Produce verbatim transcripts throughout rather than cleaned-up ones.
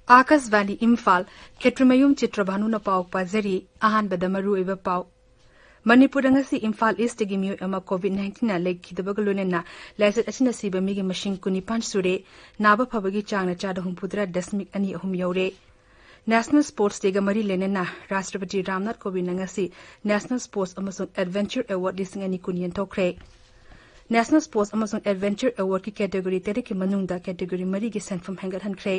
ꯑꯥꯀꯥꯁꯕꯥꯅꯤ ꯏꯝꯐꯥꯜ, ꯈꯦꯇ꯭ꯔꯤꯃꯌꯨꯝ ꯆꯤꯇ꯭ꯔꯚꯥꯅꯨꯅ ꯄꯥꯎ ꯄꯥꯖꯔꯤ꯫ ꯑꯍꯥꯟꯕꯗ ꯃꯔꯨꯑꯣꯏꯕ ꯄꯥꯎ꯫ ꯃꯅꯤꯄꯨꯔꯗ ꯉꯁꯤ ꯏꯝꯐꯥꯜ ꯏꯁꯇꯒꯤ ꯃꯤꯑꯣꯏ ꯑꯃ COVID nineteenꯅ ꯂꯩꯈꯤꯗꯕꯒ ꯂꯣꯏꯅꯅ ꯂꯥꯏꯆꯠ ꯑꯁꯤꯅ ꯁꯤꯕ ꯃꯤꯒꯤ ꯃꯁꯤꯡ ꯀꯨꯟꯅꯤꯄꯥꯟ ꯁꯨꯔꯦ꯫ ꯅꯥꯕ ꯐꯕꯒꯤ ꯆꯥꯡꯅ ꯆꯥꯗ ꯍꯨꯝꯐꯨꯇꯔꯥ ꯗꯁꯃꯤꯛ ꯑꯅꯤ ꯑꯍꯨꯝ ꯌꯧꯔꯦ꯫ National Sports Dayꯒ ꯃꯔꯤ ꯂꯩꯅꯅ ꯔꯥꯁꯇ꯭ꯔꯄꯇꯤ ꯔꯥꯝꯅꯥꯊ ꯀꯣꯕꯤꯟꯗꯅ ꯉꯁꯤ National Sports ꯑꯃꯁꯨꯡ Adventure Award ꯂꯤꯁꯤꯡ ꯑꯅꯤ ꯀꯨꯟ ꯌꯦꯟꯊꯣꯛꯈ꯭ꯔꯦ꯫ National Sports ꯑꯃꯁꯨꯡ Adventure Awardꯀꯤ category ꯇꯔꯦꯠꯀꯤ ꯃꯅꯨꯡꯗ category ꯃꯔꯤꯒꯤ ꯁꯦꯟꯐꯝ ꯍꯦꯟꯒꯠꯍꯟꯈ꯭ꯔꯦ꯫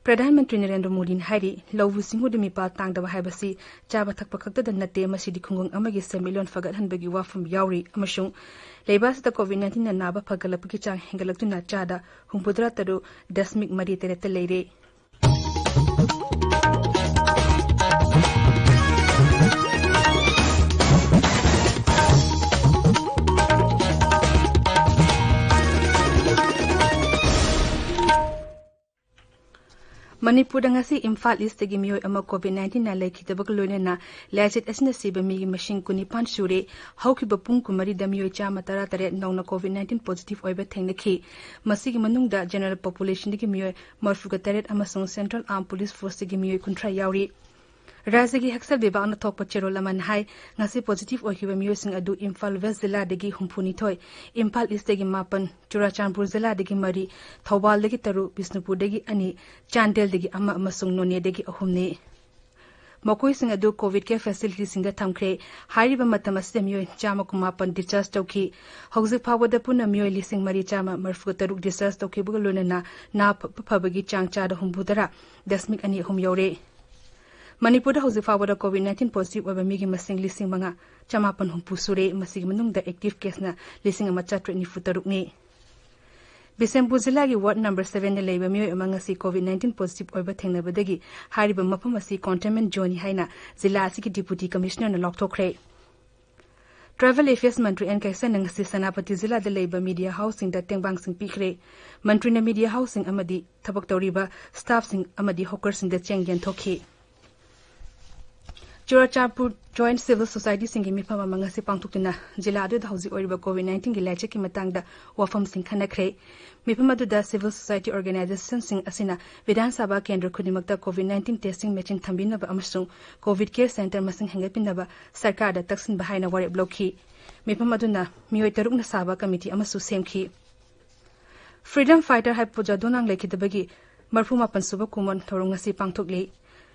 ꯄ꯭ꯔꯙꯥꯟ ꯃꯟꯇ꯭ꯔꯤ ꯅꯔꯦꯟꯗ꯭ꯔ ꯃꯣꯗꯤꯅ ꯍꯥꯏꯔꯤ, ꯂꯧꯎ ꯁꯤꯡꯎꯗ ꯃꯤꯄꯥꯜ ꯇꯥꯡꯗꯕ ꯍꯥꯏꯕꯁꯤ ꯆꯥꯕ ꯊꯛꯄ ꯈꯛꯇꯗ ꯅꯠꯇꯦ, ꯃꯁꯤꯗꯤ ꯈꯨꯡꯒꯪ ꯑꯃꯒꯤ ꯁꯦꯟꯃꯤꯠꯂꯣꯟ ꯐꯒꯠꯍꯟꯕꯒꯤ ꯋꯥꯐꯝ ꯌꯥꯎꯔꯤ ꯑꯃꯁꯨꯡ ꯂꯩꯕꯥꯛ ꯑꯁꯤꯗ COVID nineteenꯅ ꯅꯥꯕ ꯐꯒꯠꯂꯛꯄꯒꯤ ꯆꯥꯡ ꯍꯦꯟꯒꯠꯂꯛꯇꯨꯅ ꯆꯥꯗ ꯍꯨꯝꯐꯨꯇꯔꯥ ꯇꯔꯨꯛ ꯗꯁꯃꯤꯛ ꯃꯔꯤ ꯇꯔꯦꯠꯇ ꯂꯩꯔꯦ꯫ ꯃꯅꯤꯄꯨꯔꯗ ꯉꯁꯤ ꯏꯝꯐꯥꯜ ꯏꯁꯇꯒꯤ ꯃꯤꯑꯣꯏ ꯑꯃ COVID nineteenꯅ ꯂꯩꯈꯤꯗꯕꯒ ꯂꯣꯏꯅꯅ ꯂꯥꯏꯆꯠ ꯑꯁꯤꯅ ꯁꯤꯕ ꯃꯤꯒꯤ ꯃꯁꯤꯡ ꯀꯨꯟꯅꯤꯄꯥꯟ ꯁꯨꯔꯦ꯫ ꯍꯧꯈꯤꯕ ꯄꯨꯡ ꯀꯨꯟꯃꯔꯤꯗ ꯃꯤꯑꯣꯏ ꯆꯥꯝꯃ ꯇꯔꯥ ꯇꯔꯦꯠ ꯅꯧꯅ COVID nineteen positive ꯑꯣꯏꯕ ꯊꯦꯡꯅꯈꯤ꯫ ꯃꯁꯤꯒꯤ ꯃꯅꯨꯡꯗ general populationꯗꯒꯤ ꯃꯤꯑꯣꯏ ꯃꯔꯤꯐꯨꯒ ꯇꯔꯦꯠ ꯑꯃꯁꯨꯡ Central Armed Police Forceꯇꯒꯤ ꯃꯤꯑꯣꯏ ꯀꯨꯟꯊ꯭ꯔꯥ ꯌꯥꯎꯔꯤ꯫ ꯔꯥꯖ꯭ꯌꯒꯤ ꯍꯛꯁꯦꯜ ꯕꯤꯚꯥꯒꯅ ꯊꯣꯛꯄ ꯆꯦꯔꯣꯜ ꯑꯃꯅ ꯍꯥꯏ, ꯉꯁꯤ positive ꯑꯣꯏꯈꯤꯕ ꯃꯤꯑꯣꯏꯁꯤꯡ ꯑꯗꯨ ꯏꯝꯐꯥꯜ West ꯖꯤꯂꯥꯗꯒꯤ ꯍꯨꯝꯐꯨꯅꯤꯊꯣꯏ, ꯏꯝꯐꯥꯜ ꯏꯁꯇꯒꯤ ꯃꯥꯄꯟ, ꯆꯨꯔꯥꯆꯥꯟꯄꯨꯔ ꯖꯤꯂꯥꯗꯒꯤ ꯃꯔꯤ, ꯊꯧꯕꯥꯜꯗꯒꯤ ꯇꯔꯨꯛ, ꯕꯤꯁꯅꯨꯄꯨꯔꯗꯒꯤ ꯑꯅꯤ, ꯆꯥꯟꯗꯦꯜꯗꯒꯤ ꯑꯃ ꯑꯃꯁꯨꯡ ꯅꯣꯅꯦꯗꯒꯤ ꯑꯍꯨꯝꯅꯤ꯫ ꯃꯈꯣꯏꯁꯤꯡ ꯑꯗꯨ COVID care facilityꯁꯤꯡꯗ ꯊꯝꯈ꯭ꯔꯦ꯫ ꯍꯥꯏꯔꯤꯕ ꯃꯇꯝ ꯑꯁꯤꯗ ꯃꯤꯑꯣꯏ ꯆꯥꯝꯃ ꯀꯨꯟꯃꯥꯄꯟ discharge ꯇꯧꯈꯤ꯫ ꯍꯧꯖꯤꯛ ꯐꯥꯎꯕꯗ ꯄꯨꯟꯅ ꯃꯤꯑꯣꯏ ꯂꯤꯁꯤꯡ ꯃꯔꯤ ꯆꯥꯝꯃ ꯃꯔꯤꯐꯨꯒ ꯇꯔꯨꯛ discharge ꯇꯧꯈꯤꯕꯒ ꯂꯣꯏꯅꯅ ꯅꯥꯕ ꯐꯕꯒꯤ ꯆꯥꯡ ꯆꯥꯗ ꯍꯨꯝꯐꯨꯇꯔꯥ ꯗꯁꯃꯤꯛ ꯑꯅꯤ ꯑꯍꯨꯝ ꯌꯧꯔꯦ꯫ ꯃꯅꯤꯄꯨꯔꯗ ꯍꯧꯖꯤꯛ ꯐꯥꯎꯕꯗ COVID nineteen positive ꯑꯣꯏꯕ ꯃꯤꯒꯤ ꯃꯁꯤꯡ ꯂꯤꯁꯤꯡ ꯃꯉꯥ ꯆꯃꯥꯄꯟ ꯍꯨꯝꯐꯨ ꯁꯨꯔꯦ꯫ ꯃꯁꯤꯒꯤ ꯃꯅꯨꯡꯗ active caseꯅ ꯂꯤꯁꯤꯡ ꯑꯃ ꯆꯥꯇ꯭ꯔꯦꯠ ꯅꯤꯐꯨ ꯇꯔꯨꯛꯅꯤ꯫ ꯕꯤꯁꯦꯝꯄꯨꯔ ꯖꯤꯂꯥꯒꯤ ward number sevenꯗ ꯂꯩꯕ ꯃꯤꯑꯣꯏ ꯑꯃ ꯉꯁꯤ COVID nineteen positive ꯑꯣꯏꯕ ꯊꯦꯡꯅꯕꯗꯒꯤ ꯍꯥꯏꯔꯤꯕ ꯃꯐꯝ ꯑꯁꯤ containment zoneꯅꯤ ꯍꯥꯏꯅ ꯖꯤꯂꯥ ꯑꯁꯤꯒꯤ Deputy Commissionerꯅ ꯂꯥꯎꯊꯣꯛꯈ꯭ꯔꯦ꯫ Tribal Affairs Mantri and ꯀꯩꯁꯟꯅ ꯉꯁꯤ ꯁꯦꯅꯥꯄꯇꯤ ꯖꯤꯂꯥꯗ ꯂꯩꯕ media houseꯁꯤꯡꯗ ꯇꯦꯡꯕꯥꯡꯁꯤꯡ ꯄꯤꯈ꯭ꯔꯦ꯫ ꯃꯟꯇ꯭ꯔꯤꯅ media houseꯁꯤꯡ ꯑꯃꯗꯤ ꯊꯕꯛ ꯇꯧꯔꯤꯕ staffꯁꯤꯡ ꯑꯃꯗꯤ hawkerꯁꯤꯡꯗ ꯆꯦꯡ ꯌꯦꯟꯊꯣꯛꯈꯤ꯫ ꯆꯨꯔꯥꯆꯥꯟꯄꯨꯔ ꯖꯣꯏꯟꯠ ꯁꯤꯚꯤꯜ ꯁꯣꯁꯥꯏꯇꯤꯁꯤꯡꯒꯤ ꯃꯤꯐꯝ ꯑꯃ ꯉꯁꯤ ꯄꯥꯡꯊꯣꯛꯇꯨꯅ ꯖꯤꯂꯥ ꯑꯗꯨꯗ ꯍꯧꯖꯤꯛ ꯑꯣꯏꯔꯤꯕ ꯀꯣꯚꯤꯗ ꯅꯥꯏꯟꯇꯤꯟꯒꯤ ꯂꯥꯏꯆꯠꯀꯤ ꯃꯇꯥꯡꯗ ꯋꯥꯐꯝꯁꯤꯡ ꯈꯟꯅꯈ꯭ꯔꯦ꯫ ꯃꯤꯐꯝ ꯑꯗꯨꯗ ꯁꯤꯚꯤꯜ ꯁꯣꯁꯥꯏꯇꯤ ꯑꯣꯔꯒꯅꯥꯏꯖꯦꯁꯟꯁꯤꯡ ꯑꯁꯤꯅ ꯕꯤꯙꯥꯟ ꯁꯚꯥ ꯀꯦꯟꯗ꯭ꯔ ꯈꯨꯗꯤꯡꯃꯛꯇ ꯀꯣꯚꯤꯗ ꯅꯥꯏꯟꯇꯤꯟ ꯇꯦꯁꯇꯤꯡ ꯃꯦꯆꯤꯟ ꯊꯝꯕꯤꯅꯕ ꯑꯃꯁꯨꯡ ꯀꯣꯚꯤꯗ ꯀꯦꯌꯔ ꯁꯦꯟꯇꯔ ꯃꯁꯤꯡ ꯍꯦꯟꯒꯠꯄꯤꯅꯕ ꯁꯔꯀꯥꯔꯗ ꯇꯛꯁꯤꯟꯕ ꯍꯥꯏꯅ ꯋꯥꯔꯦꯞ ꯂꯧꯈꯤ꯫ ꯃꯤꯐꯝ ꯑꯗꯨꯅ ꯃꯤꯑꯣꯏ ꯇꯔꯨꯛꯅ ꯁꯥꯕ ꯀꯃꯤꯇꯤ ꯑꯃꯁꯨ ꯁꯦꯝꯈꯤ꯫ ꯐ꯭ꯔꯤꯗꯝ ꯐꯥꯏꯇꯔ ꯍꯥꯏꯄꯣ ꯖꯥꯗꯣꯅꯥꯡ ꯂꯩꯈꯤꯗꯕꯒꯤ ꯃꯔꯐꯨ ꯃꯥꯄꯟ ꯁꯨꯕ ꯀꯨꯃꯣꯟ ꯊꯧꯔꯝ ꯉꯁꯤ ꯄꯥꯡꯊꯣꯛꯂꯤ꯫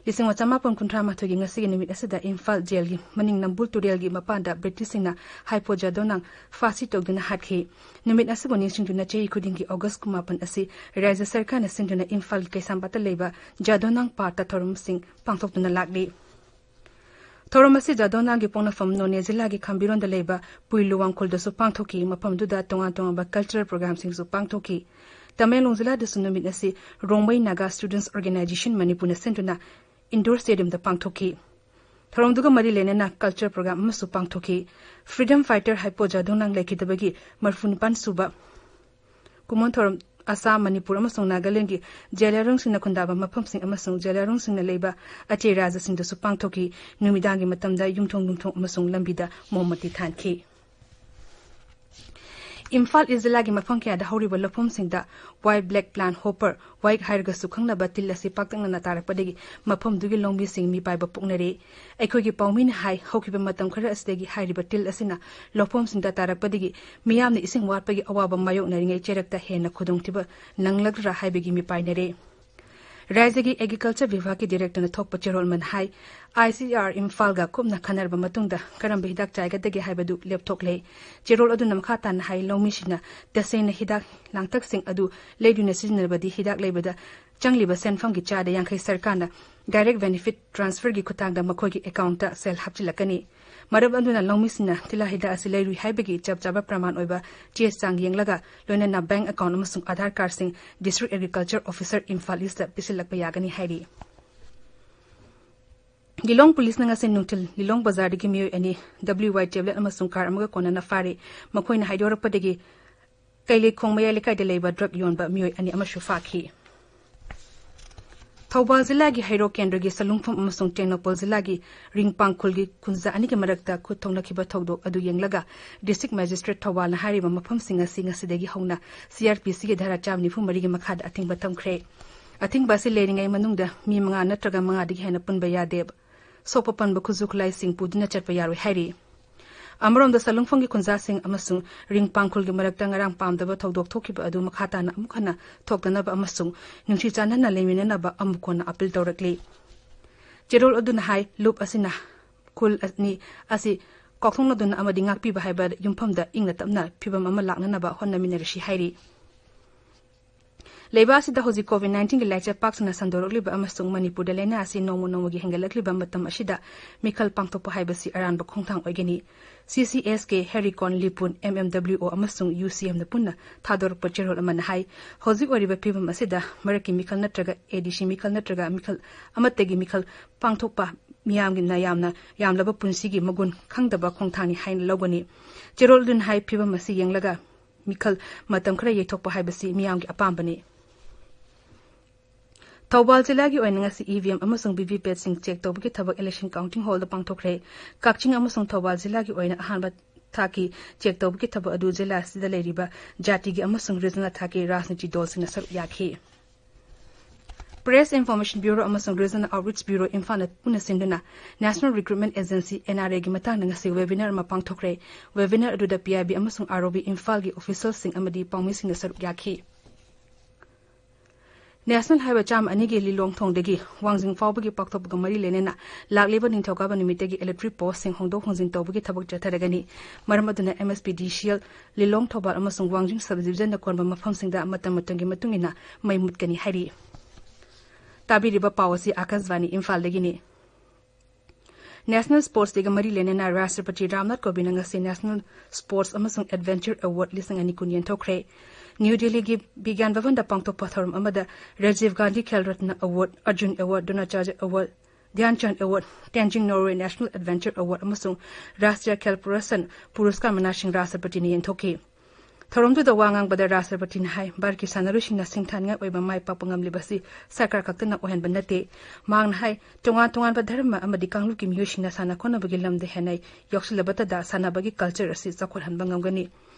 ꯂꯤꯁꯤꯡ ꯑꯃ ꯆꯃꯥꯄꯟ ꯀꯨꯟꯊ꯭ꯔꯥ ꯃꯥꯊꯣꯏꯒꯤ ꯉꯁꯤꯒꯤ ꯅꯨꯃꯤꯠ ꯑꯁꯤꯗ ꯏꯝꯐꯥꯜ ꯖꯦꯜꯒꯤ ꯃꯅꯤꯡ ꯅꯝꯕꯨꯜ ꯇꯨꯔꯦꯜꯒꯤ ꯃꯄꯥꯟꯗ ꯕ꯭ꯔꯤꯇꯤꯁꯁꯤꯡꯅ ꯍꯥꯏꯄꯣ ꯖꯥꯗꯣꯅꯥꯡ ꯐꯥꯁꯤ ꯇꯧꯗꯨꯅ ꯍꯥꯠꯈꯤ꯫ ꯅꯨꯃꯤꯠ ꯑꯁꯤꯕꯨ ꯅꯤꯡꯁꯤꯡꯗꯨꯅ ꯆꯍꯤ ꯈꯨꯗꯤꯡꯒꯤ ꯑꯣꯒꯁ ꯀꯨꯟꯃꯥꯄꯟ ꯑꯁꯤ ꯔꯥꯖ꯭ꯌ ꯁꯔꯀꯥꯔꯅ ꯁꯤꯟꯗꯨꯅ ꯏꯝꯐꯥꯜꯒꯤ ꯀꯩꯁꯥꯝꯄꯥꯠꯇ ꯂꯩꯕ ꯖꯥꯗꯣꯅꯥꯡ ꯄꯥꯔꯛꯇ ꯊꯧꯔꯝꯁꯤꯡ ꯄꯥꯡꯊꯣꯛꯇꯨꯅ ꯂꯥꯛꯂꯤ꯫ ꯊꯧꯔꯝ ꯑꯁꯤ ꯖꯥꯗꯣꯅꯥꯡꯒꯤ ꯄꯣꯛꯅꯐꯝ ꯅꯣꯅꯦ ꯖꯤꯂꯥꯒꯤ ꯈꯥꯝꯕꯤꯔꯣꯟꯗ ꯂꯩꯕ ꯄꯨꯏ ꯂꯨꯋꯥꯡꯈꯨꯜꯗꯁꯨ ꯄꯥꯡꯊꯣꯛꯈꯤ꯫ ꯃꯐꯝꯗꯨꯗ ꯇꯣꯉꯥꯟ ꯇꯣꯉꯥꯟꯕ ꯀꯜꯆꯔꯦꯜ ꯄ꯭ꯔꯣꯒ꯭ꯔꯥꯝꯁꯤꯡꯁꯨ ꯄꯥꯡꯊꯣꯛꯈꯤ꯫ ꯇꯃꯦꯡꯂꯣꯡ ꯖꯤꯂꯥꯗꯁꯨ ꯅꯨꯃꯤꯠ ꯑꯁꯤ ꯔꯣꯡꯃꯩ ꯅꯥꯒꯥ ꯁ꯭ꯇꯨꯗꯦꯟꯠꯁ ꯑꯣꯔꯒꯅꯥꯏꯖꯦꯁꯟ ꯃꯅꯤꯄꯨꯔꯅ ꯁꯤꯟꯗꯨꯅ ꯏꯟꯗꯣꯔ ꯁ꯭ꯇꯦꯗꯤꯌꯝꯗ ꯄꯥꯡꯊꯣꯛꯈꯤ꯫ ꯊꯧꯔꯝꯗꯨꯒ ꯃꯔꯤ ꯂꯩꯅꯅ ꯀꯜꯆꯔꯦꯜ ꯄ꯭ꯔꯣꯒ꯭ꯔꯥꯝ ꯑꯃꯁꯨ ꯄꯥꯡꯊꯣꯛꯈꯤ꯫ ꯐ꯭ꯔꯤꯗꯝ ꯐꯥꯏꯇꯔ ꯍꯥꯏꯄꯣ ꯖꯥꯗꯣꯅꯥꯡ ꯂꯩꯈꯤꯗꯕꯒꯤ ꯃꯔꯐꯨ ꯅꯤꯄꯥꯟ ꯁꯨꯕ ꯀꯨꯃꯣꯟ ꯊꯧꯔꯝ ꯑꯁꯥꯝ, ꯃꯅꯤꯄꯨꯔ ꯑꯃꯁꯨꯡ ꯅꯥꯒꯥꯂꯦꯟꯗꯒꯤ ꯖꯦꯂꯤꯌꯥꯡꯔꯣꯡꯁꯤꯡꯅ ꯈꯨꯟꯗꯥꯕ ꯃꯐꯝꯁꯤꯡ ꯑꯃꯁꯨꯡ ꯖꯦꯂꯤꯌꯥꯡꯔꯣꯡꯁꯤꯡꯅ ꯂꯩꯕ ꯑꯇꯩ ꯔꯥꯖ꯭ꯌꯁꯤꯡꯗꯁꯨ ꯄꯥꯡꯊꯣꯛꯈꯤ꯫ ꯅꯨꯃꯤꯗꯥꯡꯒꯤ ꯃꯇꯝꯗ ꯌꯨꯝꯊꯣꯡ ꯌꯨꯝꯊꯣꯡ ꯑꯃꯁꯨꯡ ꯂꯝꯕꯤꯗ ꯃꯣꯝꯕꯇꯤ ꯊꯥꯟꯈꯤ꯫ ꯏꯝꯐꯥꯜ ꯏꯁ ꯖꯤꯂꯥꯒꯤ ꯃꯐꯝ ꯀꯌꯥꯗ ꯍꯧꯔꯤꯕ ꯂꯧꯐꯝꯁꯤꯡꯗ ꯋꯥꯏꯠ ꯕ꯭ꯂꯦꯛ ꯄ꯭ꯂꯥꯟ ꯍꯣꯄꯔ, ꯋꯥꯏꯠ ꯍꯥꯏꯔꯒꯁꯨ ꯈꯪꯅꯕ ꯇꯤꯜ ꯑꯁꯤ ꯄꯥꯛꯇꯛꯅꯅ ꯇꯥꯔꯛꯄꯗꯒꯤ ꯃꯐꯝꯗꯨꯒꯤ ꯂꯧꯃꯤꯁꯤꯡ ꯃꯤꯄꯥꯏꯕ ꯄꯣꯛꯅꯔꯦ꯫ ꯑꯩꯈꯣꯏꯒꯤ ꯄꯥꯎꯃꯤꯅ ꯍꯥꯏ, ꯍꯧꯈꯤꯕ ꯃꯇꯝ ꯈꯔ ꯑꯁꯤꯗꯒꯤ ꯍꯥꯏꯔꯤꯕ ꯇꯤꯜ ꯑꯁꯤꯅ ꯂꯧꯐꯝꯁꯤꯡꯗ ꯇꯥꯔꯛꯄꯗꯒꯤ ꯃꯤꯌꯥꯝꯅ ꯏꯁꯤꯡ ꯋꯥꯠꯄꯒꯤ ꯑꯋꯥꯕ ꯃꯥꯌꯣꯛꯅꯔꯤꯉꯩ ꯆꯩꯔꯛꯇ ꯍꯦꯟꯅ ꯈꯨꯗꯣꯡꯊꯤꯕ ꯅꯪꯂꯛꯇ꯭ꯔꯥ ꯍꯥꯏꯕꯒꯤ ꯃꯤꯄꯥꯏꯅꯔꯦ꯫ ꯔꯥꯖ꯭ꯌꯒꯤ ꯑꯦꯒ꯭ꯔꯤꯀꯜꯆꯔ ꯕꯤꯚꯥꯒꯀꯤ ꯗꯤꯔꯦꯛꯇꯔꯅ ꯊꯣꯛꯄ ꯆꯦꯔꯣꯜ ꯑꯃꯅ ꯍꯥꯏ, ꯑꯥꯏ ꯁꯤ ꯑꯥꯔ ꯏꯝꯐꯥꯜꯒ ꯀꯨꯞꯅ ꯈꯟꯅꯔꯕ ꯃꯇꯨꯡꯗ ꯀꯔꯝꯕ ꯍꯤꯗꯥꯛ ꯆꯥꯏꯒꯗꯒꯦ ꯍꯥꯏꯕꯗꯨ ꯂꯦꯞꯊꯣꯛꯂꯦ꯫ ꯆꯦꯔꯣꯜ ꯑꯗꯨꯅ ꯃꯈꯥ ꯇꯥꯅ ꯍꯥꯏ, ꯂꯧꯃꯤꯁꯤꯡꯅ ꯇꯁꯦꯡꯅ ꯍꯤꯗꯥꯛ ꯂꯥꯡꯊꯛꯁꯤꯡ ꯑꯗꯨ ꯂꯩꯗꯨꯅ ꯁꯤꯖꯤꯟꯅꯕꯗꯤ ꯍꯤꯗꯥꯛ ꯂꯩꯕꯗ ꯆꯪꯂꯤꯕ ꯁꯦꯟꯐꯝꯒꯤ ꯆꯥꯗ ꯌꯥꯡꯈꯩ ꯁꯔꯀꯥꯔꯅ ꯗꯥꯏꯔꯦꯛ ꯕꯦꯅꯤꯐꯤꯠ ꯇ꯭ꯔꯥꯟꯁꯐꯔꯒꯤ ꯈꯨꯠꯊꯥꯡꯗ ꯃꯈꯣꯏꯒꯤ ꯑꯦꯀꯥꯎꯟꯠꯇ ꯁꯦꯜ ꯍꯥꯞꯆꯤꯜꯂꯛꯀꯅꯤ꯫ ꯃꯔꯝ ꯑꯗꯨꯅ ꯂꯧꯃꯤꯁꯤꯡꯅ ꯇꯤꯜꯍꯥ ꯍꯤꯗꯥꯛ ꯑꯁꯤ ꯂꯩꯔꯨꯏ ꯍꯥꯏꯕꯒꯤ ꯆꯞ ꯆꯥꯕ ꯄ꯭ꯔꯃꯥꯟ ꯑꯣꯏꯕ ꯆꯦ ꯆꯥꯡ ꯌꯦꯡꯂꯒ, ꯂꯣꯏꯅꯅ ꯕꯦꯡꯛ ꯑꯦꯀꯥꯎꯟꯠ ꯑꯃꯁꯨꯡ ꯑꯥꯙꯥꯔ ꯀꯥꯔꯗꯁꯤꯡ district agriculture officer Imphal east ꯄꯤꯁꯤꯜꯂꯛꯄ ꯌꯥꯒꯅꯤ ꯍꯥꯏꯔꯤ꯫ ꯂꯤꯂꯣꯡ ꯄꯨꯂꯤꯁꯅ ꯉꯁꯤ ꯅꯨꯡꯊꯤꯜ ꯂꯤꯂꯣꯡ ꯕꯖꯥꯔꯗꯒꯤ ꯃꯤꯑꯣꯏ ꯑꯅꯤ ꯗꯕ꯭ꯂꯤꯌꯨ ꯋꯥꯏ ꯇꯦꯕ꯭ꯂꯦꯠ ꯑꯃꯁꯨꯡ ꯀꯥꯔ ꯑꯃꯒ ꯀꯣꯟꯅꯅ ꯐꯥꯔꯤ꯫ ꯃꯈꯣꯏꯅ ꯍꯥꯏꯗꯣꯔꯛꯄꯗꯒꯤ ꯀꯩꯂꯩꯈꯣꯡ ꯃꯌꯥꯏ ꯂꯩꯀꯥꯏꯗ ꯂꯩꯕ ꯗ꯭ꯔꯒ ꯌꯣꯟꯕ ꯃꯤꯑꯣꯏ ꯑꯅꯤ ꯑꯃꯁꯨ ꯐꯥꯈꯤ꯫ ꯊꯧꯕꯥꯜ ꯖꯤꯂꯥꯒꯤ ꯍꯩꯔꯣꯛ ꯀꯦꯟꯗ꯭ꯔꯒꯤ ꯁꯂꯨꯡꯐꯝ ꯑꯃꯁꯨꯡ ꯇꯦꯡꯅꯧꯄꯜ ꯖꯤꯂꯥꯒꯤ ꯔꯤꯡꯄꯥꯡꯈꯨꯜꯒꯤ ꯈꯨꯟꯖꯥ ꯑꯅꯤꯒꯤ ꯃꯔꯛꯇ ꯈꯨꯠ ꯊꯣꯛꯅꯈꯤꯕ ꯊꯧꯗꯣꯛ ꯑꯗꯨ ꯌꯦꯡꯂꯒ District Magistrate ꯊꯧꯕꯥꯜꯅ ꯍꯥꯏꯔꯤꯕ ꯃꯐꯝꯁꯤꯡ ꯑꯁꯤ ꯉꯁꯤꯗꯒꯤ ꯍꯧꯅ C R P Cꯒꯤ ꯙꯥꯔꯥ ꯆꯥꯝꯃ ꯅꯤꯐꯨ ꯃꯔꯤꯒꯤ ꯃꯈꯥꯗ ꯑꯊꯤꯡꯕ ꯊꯝꯈ꯭ꯔꯦ꯫ ꯑꯊꯤꯡꯕ ꯑꯁꯤ ꯂꯩꯔꯤꯉꯩ ꯃꯅꯨꯡꯗ ꯃꯤ ꯃꯉꯥ ꯅꯠꯇ꯭ꯔꯒ ꯃꯉꯥꯗꯒꯤ ꯍꯦꯟꯅ ꯄꯨꯟꯕ ꯌꯥꯗꯦ꯫ ꯁꯣꯛꯄ ꯄꯟꯕ ꯈꯨꯠꯁꯨ ꯈꯨꯠꯂꯥꯏꯁꯤꯡ ꯄꯨꯗꯨꯅ ꯆꯠꯄ ꯌꯥꯔꯣꯏ ꯍꯥꯏꯔꯤ꯫ ꯑꯃꯔꯣꯝꯗ ꯁꯂꯨꯡꯐꯝꯒꯤ ꯈꯨꯟꯖꯥꯁꯤꯡ ꯑꯃꯁꯨꯡ ꯔꯤꯡꯄꯥꯡꯈꯨꯜꯒꯤ ꯃꯔꯛꯇ ꯉꯔꯥꯡ ꯄꯥꯝꯗꯕ ꯊꯧꯗꯣꯛ ꯊꯣꯛꯈꯤꯕ ꯑꯗꯨ ꯃꯈꯥ ꯇꯥꯅ ꯑꯃꯨꯛ ꯍꯟꯅ ꯊꯣꯛꯇꯅꯕ ꯑꯃꯁꯨꯡ ꯅꯨꯡꯁꯤ ꯆꯥꯟꯅꯅ ꯂꯩꯃꯤꯟꯅꯅꯕ ꯑꯃꯨꯛ ꯍꯟꯅ ꯑꯄꯤꯜ ꯇꯧꯔꯛꯂꯤ꯫ ꯆꯦꯔꯣꯜ ꯑꯗꯨꯅ ꯍꯥꯏ, ꯂꯨꯞ ꯑꯁꯤꯅ ꯈꯨꯜ ꯑꯅꯤ ꯑꯁꯤ ꯀꯥꯎꯊꯣꯛꯅꯗꯨꯅ ꯑꯃꯗꯤ ꯉꯥꯛꯄꯤꯕ ꯍꯥꯏꯕ ꯌꯨꯝꯐꯝꯗ ꯏꯪꯅ ꯇꯞꯅ ꯐꯤꯕꯝ ꯑꯃ ꯂꯥꯛꯅꯅꯕ ꯍꯣꯠꯅꯃꯤꯟꯅꯔꯁꯤ ꯍꯥꯏꯔꯤ꯫ ꯂꯩꯕꯥꯛ ꯑꯁꯤꯗ ꯍꯧꯖꯤꯛ COVID nineteen ꯒꯤ ꯂꯥꯏꯆꯠ ꯄꯥꯛ ꯁꯟꯅ ꯁꯟꯗꯣꯔꯛꯂꯤꯕ ꯑꯃꯁꯨꯡ ꯃꯅꯤꯄꯨꯔꯗ ꯂꯥꯏꯅꯥ ꯑꯁꯤ ꯅꯣꯡꯃ ꯅꯣꯡꯃꯒꯤ ꯍꯦꯟꯒꯠꯂꯛꯂꯤꯕ ꯃꯇꯝ ꯑꯁꯤꯗ ꯃꯤꯈꯜ ꯄꯥꯡꯊꯣꯛꯄ ꯍꯥꯏꯕꯁꯤ ꯑꯔꯥꯟꯕ ꯈꯣꯡꯊꯥꯡ ꯑꯣꯏꯒꯅꯤ꯫ C C S K, ꯍꯦꯔꯤꯀꯣꯟ, ꯂꯤꯄꯨꯟ, M M W O ꯑꯃꯁꯨꯡ U C M ꯅ ꯄꯨꯟꯅ ꯊꯥꯗꯣꯔꯛꯄ ꯆꯦꯔꯣꯜ ꯑꯃꯅ ꯍꯥꯏ, ꯍꯧꯖꯤꯛ ꯑꯣꯏꯔꯤꯕ ꯐꯤꯕꯝ ꯑꯁꯤꯗ ꯃꯔꯛꯀꯤ ꯃꯤꯈꯜ ꯅꯠꯇ꯭ꯔꯒ A D C ꯃꯤꯈꯜ ꯅꯠꯇ꯭ꯔꯒ ꯃꯤꯈꯜ ꯑꯃꯠꯇꯒꯤ ꯃꯤꯈꯜ ꯄꯥꯡꯊꯣꯛꯄ ꯃꯤꯌꯥꯝꯒꯤꯅ ꯌꯥꯝꯅ ꯌꯥꯝꯂꯕ ꯄꯨꯟꯁꯤꯒꯤ ꯃꯒꯨꯟ ꯈꯪꯗꯕ ꯈꯣꯡꯊꯥꯡꯅꯤ ꯍꯥꯏꯅ ꯂꯧꯒꯅꯤ꯫ ꯆꯦꯔꯣꯜ ꯑꯗꯨꯅ ꯍꯥꯏ, ꯐꯤꯕꯝ ꯑꯁꯤ ꯌꯦꯡꯂꯒ ꯃꯤꯈꯜ ꯃꯇꯝ ꯈꯔ ꯌꯩꯊꯣꯛꯄ ꯍꯥꯏꯕꯁꯤ ꯃꯤꯌꯥꯝꯒꯤ ꯑꯄꯥꯝꯕꯅꯤ꯫ ꯊꯧꯕꯥꯜ ꯖꯤꯂꯥꯒꯤ ꯑꯣꯏꯅ ꯉꯁꯤ E V M ꯑꯃꯁꯨꯡ V V P A T ꯁꯤꯡ check ꯇꯧꯕꯒꯤ ꯊꯕꯛ Election Counting Hall ꯗ ꯄꯥꯡꯊꯣꯛꯈ꯭ꯔꯦ꯫ ꯀꯛꯆꯤꯡ ꯑꯃꯁꯨꯡ ꯊꯧꯕꯥꯜ ꯖꯤꯂꯥꯒꯤ ꯑꯣꯏꯅ ꯑꯍꯥꯟꯕ ꯊꯥꯛꯀꯤ check ꯇꯧꯕꯒꯤ ꯊꯕꯛ ꯑꯗꯨ ꯖꯤꯂꯥ ꯑꯁꯤꯗ ꯂꯩꯔꯤꯕ ꯖꯥꯇꯤꯒꯤ ꯑꯃꯁꯨꯡ regional ꯊꯥꯛꯀꯤ ꯔꯥꯖꯅꯤꯇꯤ ꯗꯜꯁꯤꯡꯅ ꯁꯔꯨꯛ ꯌꯥꯈꯤ꯫ Press Information Bureau ꯑꯃꯁꯨꯡ Regional Outreach Bureau ꯏꯝꯐꯥꯜꯅ ꯄꯨꯟꯅ ꯁꯤꯟꯗꯨꯅ National Recruitment Agency, N R A ꯒꯤ ꯃꯇꯥꯡꯗ ꯉꯁꯤ webinar ꯑꯃ ꯄꯥꯡꯊꯣꯛꯈ꯭ꯔꯦ꯫ Webinar ꯑꯗꯨꯗ P I B ꯑꯃꯁꯨꯡ R O B ꯏꯝꯐꯥꯜꯒꯤ officialꯁꯤꯡ ꯑꯃꯗꯤ ꯄꯥꯎꯃꯤꯁꯤꯡꯅ ꯁꯔꯨꯛ ꯌꯥꯈꯤ꯫ National Highway ꯆꯥꯝꯃ ꯑꯅꯤꯒꯤ ꯂꯤꯂꯣꯡ ꯊꯣꯡꯗꯒꯤ ꯋꯥꯡꯖꯤꯡ ꯐꯥꯎꯕꯒꯤ ꯄꯥꯛꯊꯣꯛꯄꯒ ꯃꯔꯤ ꯂꯩꯅꯅ ꯂꯥꯛꯂꯤꯕ ꯅꯤꯡꯊꯧꯀꯥꯕ ꯅꯨꯃꯤꯠꯇꯒꯤ electric postꯁꯤꯡ ꯍꯣꯡꯗꯣꯛ ꯍꯣꯡꯖꯤꯟ ꯇꯧꯕꯒꯤ ꯊꯕꯛ ꯆꯠꯊꯔꯒꯅꯤ꯫ ꯃꯔꯝ ꯑꯗꯨꯅ M S P D C L, ꯂꯤꯂꯣꯡ, ꯊꯧꯕꯥꯜ ꯑꯃꯁꯨꯡ ꯋꯥꯡꯖꯤꯡ sub divisionꯅ ꯀꯣꯟꯕ ꯃꯐꯝꯁꯤꯡꯗ ꯃꯇꯝ ꯃꯇꯝꯒꯤ ꯃꯇꯨꯡ ꯏꯟꯅ ꯃꯩ ꯃꯨꯠꯀꯅꯤ ꯍꯥꯏꯔꯤ꯫ ꯇꯥꯕꯤꯔꯤꯕ ꯄꯥꯎ ꯑꯁꯤ ꯑꯥꯀꯥꯁꯕꯥꯅꯤ ꯏꯝꯐꯥꯜꯗꯒꯤꯅꯤ꯫ National Sports Dayꯒ ꯃꯔꯤ ꯂꯩꯅꯅ ꯔꯥꯁꯇ꯭ꯔꯄꯇꯤ ꯔꯥꯝꯅꯥꯊ ꯀꯣꯕꯤꯟꯗꯅ ꯉꯁꯤ National Sports ꯑꯃꯁꯨꯡ Adventure Award ꯂꯤꯁꯤꯡ ꯑꯅꯤ ꯀꯨꯟ ꯌꯦꯟꯊꯣꯛꯈ꯭ꯔꯦ꯫ ꯅ꯭ꯌꯨ ꯗꯤꯜꯂꯤꯒꯤ ꯕꯤꯒ꯭ꯌꯥꯟ ꯚꯕꯟꯗ ꯄꯥꯡꯊꯣꯛꯄ ꯊꯧꯔꯝ ꯑꯃꯗ Rajiv Gandhi Khel Ratna Award, Arjun Award, Dronacharya Award, Dhyan Chand Award, Tenzing Norgay National Adventure Award ꯑꯃꯁꯨꯡ Rashtriya Khel Pradarsan Puraskar ꯃꯅꯥꯁꯤꯡ ꯔꯥꯁꯇ꯭ꯔꯄꯇꯤꯅ ꯌꯦꯟꯊꯣꯛꯈꯤ꯫ ꯊꯧꯔꯝꯗꯨꯗ ꯋꯥ ꯉꯥꯡꯕꯗ ꯔꯥꯁꯇ꯭ꯔꯄꯇꯤꯅ ꯍꯥꯏ, ꯚꯥꯔꯠꯀꯤ ꯁꯥꯟꯅꯔꯣꯏꯁꯤꯡꯅ ꯁꯤꯡꯊꯥꯅꯤꯡꯉꯥꯏ ꯑꯣꯏꯕ ꯃꯥꯏ ꯄꯥꯛꯄ ꯉꯝꯂꯤꯕ ꯑꯁꯤ ꯁꯔꯀꯥꯔ ꯈꯛꯇꯅ ꯑꯣꯏꯍꯟꯕ ꯅꯠꯇꯦ꯫ ꯃꯍꯥꯛꯅ ꯍꯥꯏ, ꯇꯣꯉꯥꯟ ꯇꯣꯉꯥꯟꯕ ꯙꯔꯃ ꯑꯃꯗꯤ ꯀꯥꯡꯂꯨꯞꯀꯤ ꯃꯤꯑꯣꯏꯁꯤꯡꯅ ꯁꯥꯟꯅ ꯈꯣꯠꯅꯕꯒꯤ ꯂꯝꯗ ꯍꯦꯟꯅ ꯌꯥꯎꯁꯤꯜꯂꯕꯇꯗ ꯁꯥꯟꯅꯕꯒꯤ culture ꯑꯁꯤ ꯆꯥꯎꯈꯠꯍꯟꯕ ꯉꯝꯒꯅꯤ꯫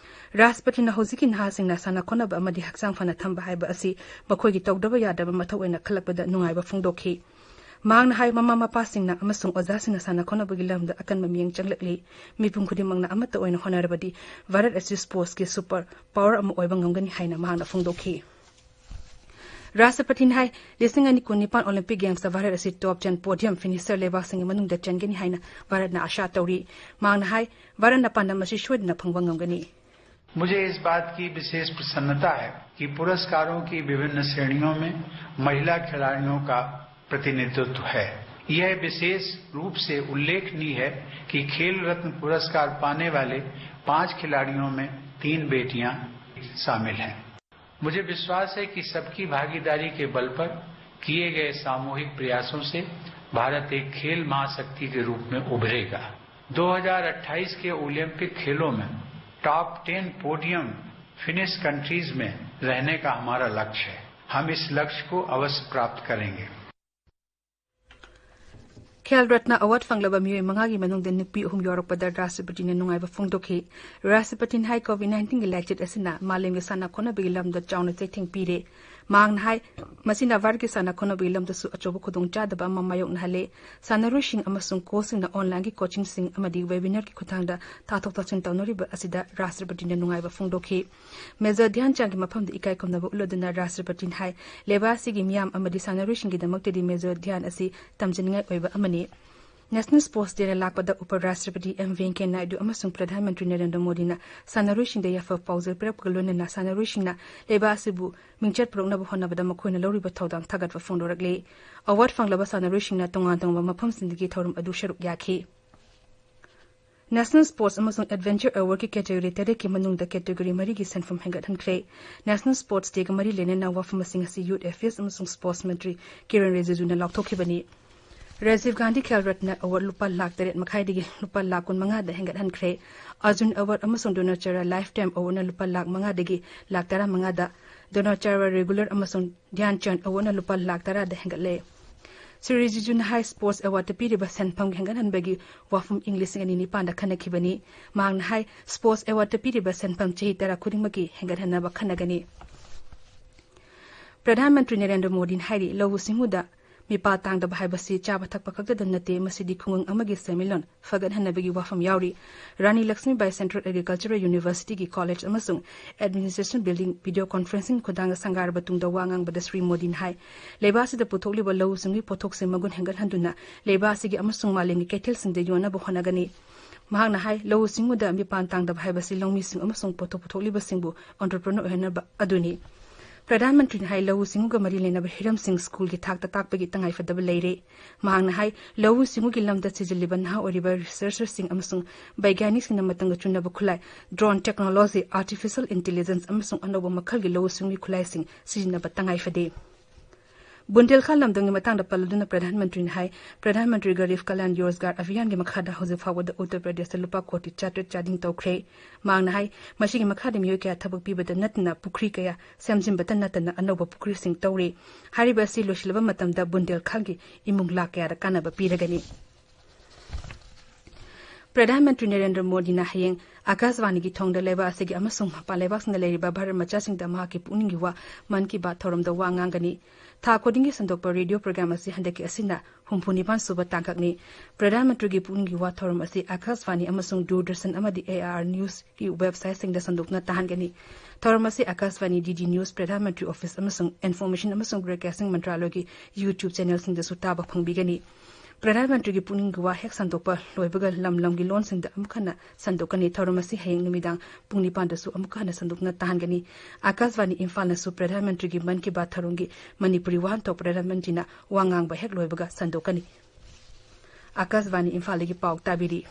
ꯔꯥꯁꯇ꯭ꯔꯄꯇꯤꯅ ꯍꯧꯖꯤꯛꯀꯤ ꯅꯍꯥꯁꯤꯡꯅ ꯁꯥꯟꯅ ꯈꯣꯠꯅꯕ ꯑꯃꯗꯤ ꯍꯛꯆꯥꯡ ꯐꯅ ꯊꯝꯕ ꯍꯥꯏꯕ ꯑꯁꯤ ꯃꯈꯣꯏꯒꯤ ꯇꯧꯗꯕ ꯌꯥꯗꯕ ꯃꯊꯧ ꯑꯣꯏꯅ ꯈꯜꯂꯛꯄꯗ ꯅꯨꯡꯉꯥꯏꯕ ꯐꯣꯡꯗꯣꯛꯈꯤ꯫ ꯃꯍꯥꯛꯅ ꯍꯥꯏ, ꯃꯃꯥ ꯃꯄꯥꯁꯤꯡꯅ ꯑꯃꯁꯨꯡ ꯑꯣꯖꯥꯁꯤꯡꯅ ꯁꯥꯟꯅ ꯈꯣꯠꯅꯕꯒꯤ ꯂꯝꯗ ꯑꯀꯟꯕ ꯃꯤꯠꯌꯦꯡ ꯆꯪꯂꯛꯂꯤ꯫ ꯃꯤꯄꯨꯝ ꯈꯨꯗꯤꯡꯃꯛꯅ ꯑꯃꯠꯇ ꯑꯣꯏꯅ ꯍꯣꯠꯅꯔꯕꯗꯤ ꯚꯥꯔꯠ ꯑꯁꯤ sportsꯀꯤ super power ꯑꯃ ꯑꯣꯏꯕ ꯉꯝꯒꯅꯤ ꯍꯥꯏꯅ ꯃꯍꯥꯛꯅ ꯐꯣꯡꯗꯣꯛꯈꯤ꯫ ꯔꯥꯁꯇ꯭ꯔꯄꯇꯤꯅ ꯍꯥꯏ, ꯂꯤꯁꯤꯡ ꯑꯅꯤ ꯀꯨꯟꯅꯤꯄꯥꯟ Olympic Gamesꯇ ꯚꯥꯔꯠ ꯑꯁꯤ top ten podium finisher ꯂꯩꯕꯥꯛꯁꯤꯡꯒꯤ ꯃꯅꯨꯡꯗ ꯆꯟꯒꯅꯤ ꯍꯥꯏꯅ ꯚꯥꯔꯠꯅ ꯑꯥꯁꯥ ꯇꯧꯔꯤ꯫ ꯃꯍꯥꯛꯅ ꯍꯥꯏ, ꯚꯥꯔꯠꯅ ꯄꯥꯟꯗꯝ ꯑꯁꯤ ꯁꯣꯏꯗꯅ ꯐꯪꯕ ꯉꯝꯒꯅꯤ꯫ मुझे इस बात की विशेष प्रसन्नता है कि पुरस्कारों की विभिन्न श्रेणियों में महिला खिलाड़ियों का प्रतिनिधित्व है। यह विशेष रूप से उल्लेखनीय है कि खेल रत्न पुरस्कार पाने वाले पांच खिलाड़ियों में तीन बेटियां शामिल हैं। मुझे विश्वास है कि सबकी भागीदारी के बल पर किए गए सामूहिक प्रयासों से भारत एक खेल महाशक्ति के रूप में उभरेगा। दो हज़ार अट्ठाईस के ओलंपिक खेलों में top ten podium finish countries में रहने का हमारा लक्ष्य है। हम इस लक्ष्य को अवश्य प्राप्त करेंगे। Khel Ratna Award ꯐꯪꯂꯕ ꯃꯤꯑꯣꯏ ꯃꯉꯥꯒꯤ ꯃꯅꯨꯡꯗ ꯅꯨꯄꯤ ꯑꯍꯨꯝ ꯌꯥꯎꯔꯛꯄꯗ ꯔꯥꯁꯇ꯭ꯔꯄꯇꯤꯅ ꯅꯨꯡꯉꯥꯏꯕ ꯐꯣꯡꯗꯣꯛꯈꯤ꯫ ꯔꯥꯁꯇ꯭ꯔꯄꯇꯤꯅ ꯍꯥꯏ, COVID nineteenꯒꯤ ꯂꯥꯏꯆꯠ ꯑꯁꯤꯅ ꯃꯥꯂꯦꯝꯒꯤ ꯁꯥꯟꯅ ꯈꯣꯠꯅꯕꯒꯤ ꯂꯝꯗ ꯆꯥꯎꯅ ꯆꯩꯊꯦꯡ ꯄꯤꯔꯦ꯫ ꯃꯍꯥꯛꯅ ꯍꯥꯏ, ꯃꯁꯤꯅ ꯚꯥꯔꯠꯀꯤ ꯁꯥꯟꯅ ꯈꯣꯠꯅꯕꯒꯤ ꯂꯝꯗꯁꯨ ꯑꯆꯧꯕ ꯈꯨꯗꯣꯡꯆꯥꯗꯕ ꯑꯃ ꯃꯥꯌꯣꯛꯅꯍꯜꯂꯦ꯫ ꯁꯥꯟꯅꯔꯣꯏꯁꯤꯡ ꯑꯃꯁꯨꯡ coachꯁꯤꯡꯅ onlineꯒꯤ coachingꯁꯤꯡ ꯑꯃꯗꯤ webinarꯒꯤ ꯈꯨꯠꯊꯥꯡꯗ ꯇꯥꯊꯣꯛ ꯇꯥꯁꯤꯟ ꯇꯧꯅꯔꯤꯕ ꯑꯁꯤꯗ ꯔꯥꯁꯇ꯭ꯔꯄꯇꯤꯅ ꯅꯨꯡꯉꯥꯏꯕ ꯐꯣꯡꯗꯣꯛꯈꯤ꯫ Major ꯙ꯭ꯌꯥꯟ ꯆꯥꯟꯒꯤ ꯃꯐꯝꯗ ꯏꯀꯥꯏ ꯈꯨꯝꯅꯕ ꯎꯠꯂꯗꯨꯅ ꯔꯥꯁꯇ꯭ꯔꯄꯇꯤꯅ ꯍꯥꯏ, ꯂꯩꯕꯥꯛ ꯑꯁꯤꯒꯤ ꯃꯤꯌꯥꯝ ꯑꯃꯗꯤ ꯁꯥꯟꯅꯔꯣꯏꯁꯤꯡꯒꯤꯗꯃꯛꯇꯗꯤ Major ꯙ꯭ꯌꯥꯟ ꯑꯁꯤ ꯇꯝꯖꯅꯤꯡꯉꯥꯏ ꯑꯣꯏꯕ ꯑꯃꯅꯤ꯫ National Sports Dayꯅ ꯂꯥꯛꯄꯗ ꯎꯄ ꯔꯥꯁꯇ꯭ꯔꯄꯇꯤ ꯑꯦꯝ ꯚꯦꯡꯀꯌꯥ ꯅꯥꯏꯗꯨ ꯑꯃꯁꯨꯡ ꯄ꯭ꯔꯙꯥꯟ ꯃꯟꯇ꯭ꯔꯤ ꯅꯔꯦꯟꯗ꯭ꯔ ꯃꯣꯗꯤꯅ ꯁꯥꯟꯅꯔꯣꯏꯁꯤꯡꯗ ꯌꯥꯏꯐ ꯄꯥꯎꯖꯦꯜ ꯄꯤꯔꯛꯄꯒ ꯂꯣꯏꯅꯅ ꯁꯥꯟꯅꯔꯣꯏꯁꯤꯡꯅ ꯂꯩꯕꯥꯛ ꯑꯁꯤꯕꯨ ꯃꯤꯡꯆꯠ ꯄꯨꯔꯛꯅꯕ ꯍꯣꯠꯅꯕꯗ ꯃꯈꯣꯏꯅ ꯂꯧꯔꯤꯕ ꯊꯧꯗꯥꯡ ꯊꯥꯒꯠꯄ ꯐꯣꯡꯗꯣꯔꯛꯂꯤ꯫ Award ꯐꯪꯂꯕ ꯁꯥꯟꯅꯔꯣꯏꯁꯤꯡꯅ ꯇꯣꯉꯥꯟ ꯇꯣꯉꯥꯟꯕ ꯃꯐꯝꯁꯤꯡꯗꯒꯤ ꯊꯧꯔꯝ ꯑꯗꯨ ꯁꯔꯨꯛ ꯌꯥꯈꯤ꯫ National Sports ꯑꯃꯁꯨꯡ Adventure Awardꯀꯤ category ꯇꯔꯦꯠꯀꯤ ꯃꯅꯨꯡꯗ category ꯃꯔꯤꯒꯤ ꯁꯦꯟꯐꯝ ꯍꯦꯟꯒꯠꯍꯟꯈ꯭ꯔꯦ꯫ National Sports Dayꯒ ꯃꯔꯤ ꯂꯩꯅꯅ ꯋꯥꯐꯝꯁꯤꯡ ꯑꯁꯤ Youth Affairs ꯑꯃꯁꯨꯡ Sports ꯃꯟꯇ꯭ꯔꯤ ꯀꯤꯔꯟ ꯔꯤꯖꯤꯖꯨꯅ ꯂꯥꯎꯊꯣꯛꯈꯤꯕꯅꯤ꯫ ꯔꯥꯖꯤꯚ ꯒꯥꯟꯙꯤ ꯈꯦꯜ ꯔꯠꯅ ꯑꯦꯋꯥꯔꯗ ꯂꯨꯄꯥ ꯂꯥꯈ ꯇꯔꯦꯠ ꯃꯈꯥꯏꯗꯒꯤ ꯂꯨꯄꯥ ꯂꯥꯈ ꯀꯨꯟ ꯃꯉꯥꯗ ꯍꯦꯟꯒꯠꯍꯟꯈ꯭ꯔꯦ꯫ ꯑꯔꯖꯨꯟ ꯑꯦꯋꯥꯔꯗ ꯑꯃꯁꯨꯡ ꯗ꯭ꯔꯣꯅꯥꯆꯥꯔ꯭ꯌ ꯂꯥꯏꯐ ꯇꯥꯏꯝ ꯑꯦꯋꯥꯔꯗꯅ ꯂꯨꯄꯥ ꯂꯥꯈ ꯃꯉꯥꯗꯒꯤ ꯂꯥꯈ ꯇꯔꯥ ꯃꯉꯥꯗ, ꯗ꯭ꯔꯣꯅꯥꯆꯥꯔ꯭ꯌ ꯔꯦꯒꯨꯂꯔ ꯑꯃꯁꯨꯡ ꯙ꯭ꯌꯥꯟ ꯆꯟꯗ ꯑꯦꯋꯥꯔꯗꯅ ꯂꯨꯄꯥ ꯂꯥꯈ ꯇꯔꯥꯗ ꯍꯦꯟꯒꯠꯂꯦ꯫ ꯁ꯭ꯔꯤ ꯔꯤꯖꯤꯖꯨꯅ ꯍꯥꯏ, ꯁ꯭ꯄꯣꯔꯠꯁ ꯑꯦꯋꯥꯔꯗꯇ ꯄꯤꯔꯤꯕ ꯁꯦꯟꯐꯝ ꯍꯦꯟꯒꯠꯍꯟꯕꯒꯤ ꯋꯥꯐꯝ ꯏꯪ ꯂꯤꯁꯤꯡ ꯑꯅꯤ ꯅꯤꯄꯥꯟꯗ ꯈꯟꯅꯈꯤꯕꯅꯤ꯫ ꯃꯍꯥꯛꯅ ꯍꯥꯏ, ꯁ꯭ꯄꯣꯔꯠꯁ ꯑꯦꯋꯥꯔꯗꯇ ꯄꯤꯔꯤꯕ ꯁꯦꯟꯐꯝ ꯆꯍꯤ ꯇꯔꯥ ꯈꯨꯗꯤꯡꯃꯛꯀꯤ ꯍꯦꯟꯒꯠꯍꯟꯅꯕ ꯈꯟꯅꯒꯅꯤ꯫ ꯄ꯭ꯔꯙꯥꯟ ꯃꯟꯇ꯭ꯔꯤ ꯅꯔꯦꯟꯗ꯭ꯔ ꯃꯣꯗꯤꯅ ꯍꯥꯏꯔꯤ, ꯂꯧꯎ ꯁꯤꯡꯎꯗ ꯃꯤꯄꯥꯜ ꯇꯥꯡꯗꯕ ꯍꯥꯏꯕꯁꯤ ꯆꯥꯕ ꯊꯛꯄ ꯈꯛꯇꯗ ꯅꯠꯇꯦ, ꯃꯁꯤꯗꯤ ꯈꯨꯡꯒꯪ ꯑꯃꯒꯤ ꯁꯦꯟꯃꯤꯠꯂꯣꯟ ꯐꯒꯠꯍꯟꯅꯕꯒꯤ ꯋꯥꯐꯝ ꯌꯥꯎꯔꯤ꯫ ꯔꯥꯅꯤ ꯂꯛꯁꯃꯤꯕꯥꯏ ꯁꯦꯟꯇ꯭ꯔꯦꯜ ꯑꯦꯒ꯭ꯔꯤꯀꯜꯆꯔꯦꯜ ꯌꯨꯅꯤꯚꯔꯁꯤꯇꯤꯒꯤ ꯀꯣꯂꯦꯖ ꯑꯃꯁꯨꯡ ꯑꯦꯗꯃꯤꯅꯤꯁꯇ꯭ꯔꯦꯁꯟ ꯕꯤꯜꯗꯤꯡ ꯚꯤꯗꯤꯑꯣ ꯀꯣꯟꯐꯔꯦꯟꯁꯤꯡ ꯈꯨꯊꯥꯡꯗ ꯁꯪꯒꯥꯔꯕ ꯇꯨꯡꯗ ꯋꯥ ꯉꯥꯡꯕꯗ ꯁ꯭ꯔꯤ ꯃꯣꯗꯤꯅ ꯍꯥꯏ, ꯂꯩꯕꯥꯛ ꯑꯁꯤꯗ ꯄꯨꯊꯣꯛꯂꯤꯕ ꯂꯧꯎ ꯁꯤꯡꯎꯒꯤ ꯄꯣꯠꯊꯣꯛꯁꯤꯡ ꯃꯒꯨꯟ ꯍꯦꯟꯒꯠꯍꯟꯗꯨꯅ ꯂꯩꯕꯥꯛ ꯑꯁꯤꯒꯤ ꯑꯃꯁꯨꯡ ꯃꯥꯂꯦꯝꯒꯤ ꯀꯩꯊꯦꯜꯁꯤꯡꯗ ꯌꯣꯟꯅꯕ ꯍꯣꯠꯅꯒꯅꯤ꯫ ꯃꯍꯥꯛꯅ ꯍꯥꯏ, ꯂꯧꯎ ꯁꯤꯡꯎꯗ ꯃꯤꯄꯥꯟ ꯇꯥꯡꯗꯕ ꯍꯥꯏꯕꯁꯤ ꯂꯧꯃꯤꯁꯤꯡ ꯑꯃꯁꯨꯡ ꯄꯣꯠꯊꯣꯛ ꯄꯨꯊꯣꯛꯂꯤꯕꯁꯤꯡꯕꯨ ꯑꯣꯟꯇꯔꯄ꯭ꯔꯅꯔ ꯑꯣꯏꯍꯟꯅꯕ ꯑꯗꯨꯅꯤ꯫ ꯄ꯭ꯔꯙꯥꯟ ꯃꯟꯇ꯭ꯔꯤꯅ ꯍꯥꯏ, ꯂꯧꯎ ꯁꯤꯡꯎꯒ ꯃꯔꯤ ꯂꯩꯅꯕ ꯍꯤꯔꯝꯁꯤꯡ ꯁ꯭ꯀꯨꯜꯒꯤ ꯊꯥꯛꯇ ꯇꯥꯛꯄꯒꯤ ꯇꯉꯥꯏꯐꯗꯕ ꯂꯩꯔꯦ꯫ ꯃꯍꯥꯛꯅ ꯍꯥꯏ, ꯂꯧꯎ ꯁꯤꯡꯎꯒꯤ ꯂꯝꯗ ꯊꯤꯖꯤꯜꯂꯤꯕ ꯅꯍꯥ ꯑꯣꯏꯔꯤꯕ ꯔꯤꯁꯔꯆꯔꯁꯤꯡ ꯑꯃꯁꯨꯡ ꯕꯩꯒ꯭ꯌꯥꯅꯤꯛꯁꯤꯡꯅ ꯃꯇꯝꯒ ꯆꯨꯅꯕ ꯈꯨꯠꯂꯥꯏ, ꯗ꯭ꯔꯣꯟ ꯇꯦꯛꯅꯣꯂꯣꯖꯤ, ꯑꯥꯔꯇꯤꯐꯤꯁꯤꯌꯦꯜ ꯏꯟꯇꯦꯂꯤꯖꯦꯟꯁ ꯑꯃꯁꯨꯡ ꯑꯅꯧꯕ ꯃꯈꯜꯒꯤ ꯂꯧꯎ ꯁꯤꯡꯎꯒꯤ ꯈꯨꯠꯂꯥꯏꯁꯤꯡ ꯁꯤꯖꯤꯟꯅꯕ ꯇꯉꯥꯏ ꯐꯗꯦ꯫ ꯕꯨꯟꯗꯦꯜꯈꯥꯜ ꯂꯝꯗꯝꯒꯤ ꯃꯇꯥꯡꯗ ꯄꯜꯂꯗꯨꯅ ꯄ꯭ꯔꯙꯥꯟ ꯃꯟꯇ꯭ꯔꯤꯅ ꯍꯥꯏ, ꯄ꯭ꯔꯙꯥꯟ ꯃꯟꯇ꯭ꯔꯤ ꯒꯔꯤꯕ ꯀꯂꯌꯥꯟ ꯔꯣꯖꯒꯥꯔ ꯑꯚꯤꯌꯥꯟꯒꯤ ꯃꯈꯥꯗ ꯍꯧꯖꯤꯛ ꯐꯥꯎꯕꯗ ꯎꯠꯇꯔ ꯄ꯭ꯔꯗꯦꯁꯇ ꯂꯨꯄꯥ ꯀꯣꯇꯤ ꯆꯥꯇ꯭ꯔꯦꯠ ꯆꯥꯗꯤꯡ ꯇꯧꯈ꯭ꯔꯦ꯫ ꯃꯍꯥꯛꯅ ꯍꯥꯏ, ꯃꯁꯤꯒꯤ ꯃꯈꯥꯗ ꯃꯤꯑꯣꯏ ꯀꯌꯥ ꯊꯕꯛ ꯄꯤꯕꯗ ꯅꯠꯇꯅ ꯄꯨꯈ꯭ꯔꯤ ꯀꯌꯥ ꯁꯦꯝꯖꯤꯟꯕꯇ ꯅꯠꯇꯅ ꯑꯅꯧꯕ ꯄꯨꯈ꯭ꯔꯤꯁꯤꯡ ꯇꯧꯔꯤ꯫ ꯍꯥꯏꯔꯤꯕ ꯑꯁꯤ ꯂꯣꯏꯁꯤꯜꯂꯕ ꯃꯇꯝꯗ ꯕꯨꯟꯗꯦꯜꯈꯥꯜꯒꯤ ꯏꯃꯨꯡ ꯂꯥꯈ ꯀꯌꯥꯗ ꯀꯥꯟꯅꯕ ꯄꯤꯔꯒꯅꯤ꯫ ꯄ꯭ꯔꯙꯥꯟ ꯃꯟꯇ꯭ꯔꯤ ꯅꯔꯦꯟꯗ꯭ꯔ ꯃꯣꯗꯤꯅ ꯍꯌꯦꯡ ꯑꯀꯥꯁꯕꯥꯅꯤꯒꯤ ꯊꯣꯡꯗ ꯂꯩꯕꯥꯛ ꯑꯁꯤꯒꯤ ꯑꯃꯁꯨꯡ ꯃꯄꯥꯟ ꯂꯩꯕꯥꯛꯁꯤꯡꯗ ꯂꯩꯔꯤꯕ ꯚꯥꯔꯠ ꯃꯆꯥꯁꯤꯡꯗ ꯃꯍꯥꯛꯀꯤ ꯄꯨꯛꯅꯤꯡꯒꯤ ꯋꯥ ꯃꯟ ꯀꯤ ꯕꯥꯠ ꯊꯧꯔꯝꯗ ꯋꯥ ꯉꯥꯡꯒꯅꯤ꯫ ꯊꯥ ꯈꯨꯗꯤꯡꯒꯤ ꯁꯟꯗꯣꯛꯄ ꯔꯦꯗꯤꯑꯣ ꯄ꯭ꯔꯣꯒ꯭ꯔꯥꯝ ꯑꯁꯤ ꯍꯟꯗꯛꯀꯤ ꯑꯁꯤꯅ ꯍꯨꯝꯐꯨ ꯅꯤꯄꯥꯟ ꯁꯨꯕ ꯇꯥꯡꯀꯛꯅꯤ꯫ ꯄ꯭ꯔꯙꯥꯟ ꯃꯟꯇ꯭ꯔꯤꯒꯤ ꯄꯨꯛꯅꯤꯡꯒꯤ ꯋꯥ ꯊꯧꯔꯝ ꯑꯁꯤ ꯑꯀꯥꯁꯕꯥꯅꯤ ꯑꯃꯁꯨꯡ ꯗꯨꯔꯗꯔꯁꯟ ꯑꯃꯗꯤ ꯑꯦ ꯑꯥꯏ ꯑꯥꯔ ꯅ꯭ꯌꯨꯁꯀꯤ ꯋꯦꯕꯁꯥꯏꯠꯁꯤꯡꯗ ꯁꯟꯗꯣꯛꯅ ꯇꯥꯍꯟꯒꯅꯤ꯫ ꯊꯧꯔꯝ ꯑꯁꯤ ꯑꯀꯥꯁꯕꯥꯅꯤ, ꯗꯤ ꯗꯤ ꯅ꯭ꯌꯨꯁ, ꯄ꯭ꯔꯙꯥꯟ ꯃꯟꯇ꯭ꯔꯤ ꯑꯣꯐꯤꯁ ꯑꯃꯁꯨꯡ ꯏꯟꯐꯣꯔꯃꯦꯁꯟ ꯑꯃꯁꯨꯡ ꯕ꯭ꯔꯣꯗꯀꯥꯁꯇꯤꯡ ꯃꯟꯇ꯭ꯔꯥꯂꯌꯒꯤ YouTube ꯆꯦꯅꯦꯜꯁꯤꯡꯗꯁꯨ ꯇꯥꯕ ꯐꯪꯕꯤꯒꯅꯤ꯫ ꯄ꯭ꯔꯙꯥꯟ ꯃꯟꯇ꯭ꯔꯤꯒꯤ ꯄꯨꯛꯅꯤꯡꯒꯤ ꯋꯥ ꯍꯦꯛ ꯁꯟꯗꯣꯛꯄ ꯂꯣꯏꯕꯒ ꯂꯝ ꯂꯝꯒꯤ ꯂꯣꯟꯁꯤꯡꯗ ꯑꯃꯨꯛ ꯍꯟꯅ ꯁꯟꯗꯣꯛꯀꯅꯤ꯫ ꯊꯧꯔꯝ ꯑꯁꯤ ꯍꯌꯦꯡ ꯅꯨꯃꯤꯗꯥꯡ ꯄꯨꯡ ꯅꯤꯄꯥꯟꯗꯁꯨ ꯑꯃꯨꯛ ꯍꯟꯅ ꯁꯟꯗꯣꯛꯅ ꯇꯥꯍꯟꯒꯅꯤ꯫ ꯑꯀꯥꯁꯕꯥꯅꯤ ꯏꯝꯐꯥꯜꯅꯁꯨ ꯄ꯭ꯔꯙꯥꯟ ꯃꯟꯇ꯭ꯔꯤꯒꯤ ꯃꯟ ꯀꯤ ꯕꯥꯠ ꯊꯧꯔꯝꯒꯤ ꯃꯅꯤꯄꯨꯔꯤ ꯋꯥꯍꯟꯊꯣꯛ ꯄ꯭ꯔꯙꯥꯟ ꯃꯟꯇ꯭ꯔꯤꯅ ꯋꯥ ꯉꯥꯡꯕ ꯍꯦꯛ ꯂꯣꯏꯕꯒ ꯁꯟꯗꯣꯛꯀꯅꯤ꯫ ꯑꯀꯥꯁꯕꯥꯅꯤ ꯏꯝꯐꯥꯜꯗꯒꯤ ꯄꯥꯎ ꯇꯥꯕꯤꯔꯤ꯫